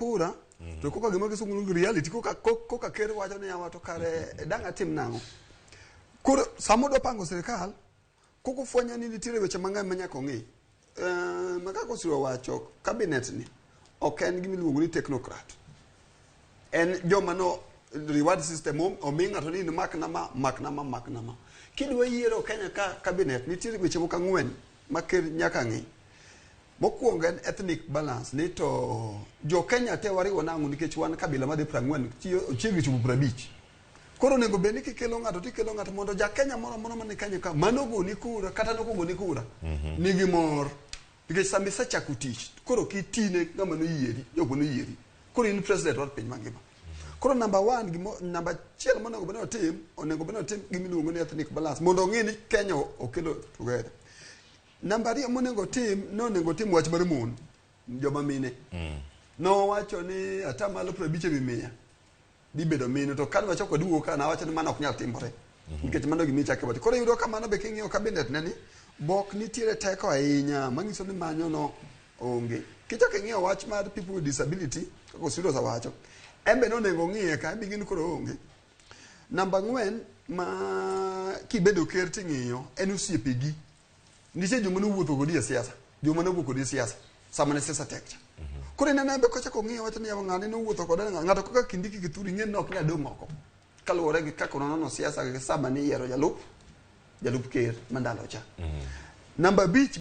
Kura to koka gima kisungu luongo ni reality koka koka ker wacho ni yawa to kare dang' atim nang'o. Koro sama odwa pango sirikal koko fwenyo ni nitiere weche mang'eny ma nyaka ong'i. Eh, ma kaka Osiro owacho cabinet ni ok en gima iluongo ni technocrat. En joma no reward system omi ng'ato ni in mak na ma, mak na ma, mak na ma. Kidwa yiero Kenya ka cabinet nitiere weche moko ang'wen ma ker nyaka ng'i. Mokwongo en ethnic balance ni to jo Kenya te wariwo nang'o nikech wan kabila madhi 40 chiegni chopo 50. Koro onego bed ni kikelo ng'ato tikelo ng'ato mondo ja Kenya moro amora man Kenya ka mano goni kura kata nokogoni kura nigi mor nikech sama isechako tich koro kitine ng'ama noyieri jogo noyieri koro in president mar piny mangima. Koro number one gimo number achiel monego bed ni otim onego bed ni otim gima iluongo ni ethnic balance mondo ong'e ni Kenya okelo together. Namba ariyo monego otim nonego otim wach mar mon joma mine. Nowacho ni atamalo 50 ewi mia dhi bedo mine to kane wachako waduogo ka nawacho ni mano ok nyal timore. Nikech mano gima ichako iwacho. Koro iyudo ka mano be king'iyo cabinet ne ni bok nitiere teko ahinya manyiso ni manyo no onge. Kichako ing'iyo wach mar people with disability kaka Osiro osewacho en be nonego ong'iye ka en be ing'e ni koro oonge. Namba ang'wen ma kibedo ker ting'iyo en osiepegi. Nitie joma nowuotho kodi e siasa, joma nowuok kodi e siasa sama ne siasa tek cha. Koro ineno en be kochako ng'iyo wacho ni yawa ng'ani nowuotho koda ng'ato kaka Kindiki Kithure ing'e ni ok nyal dong' oko. Kaluwore gi kaka nonono siasa gi sama niyiero jalup ker ma ndalo cha. Namba abich.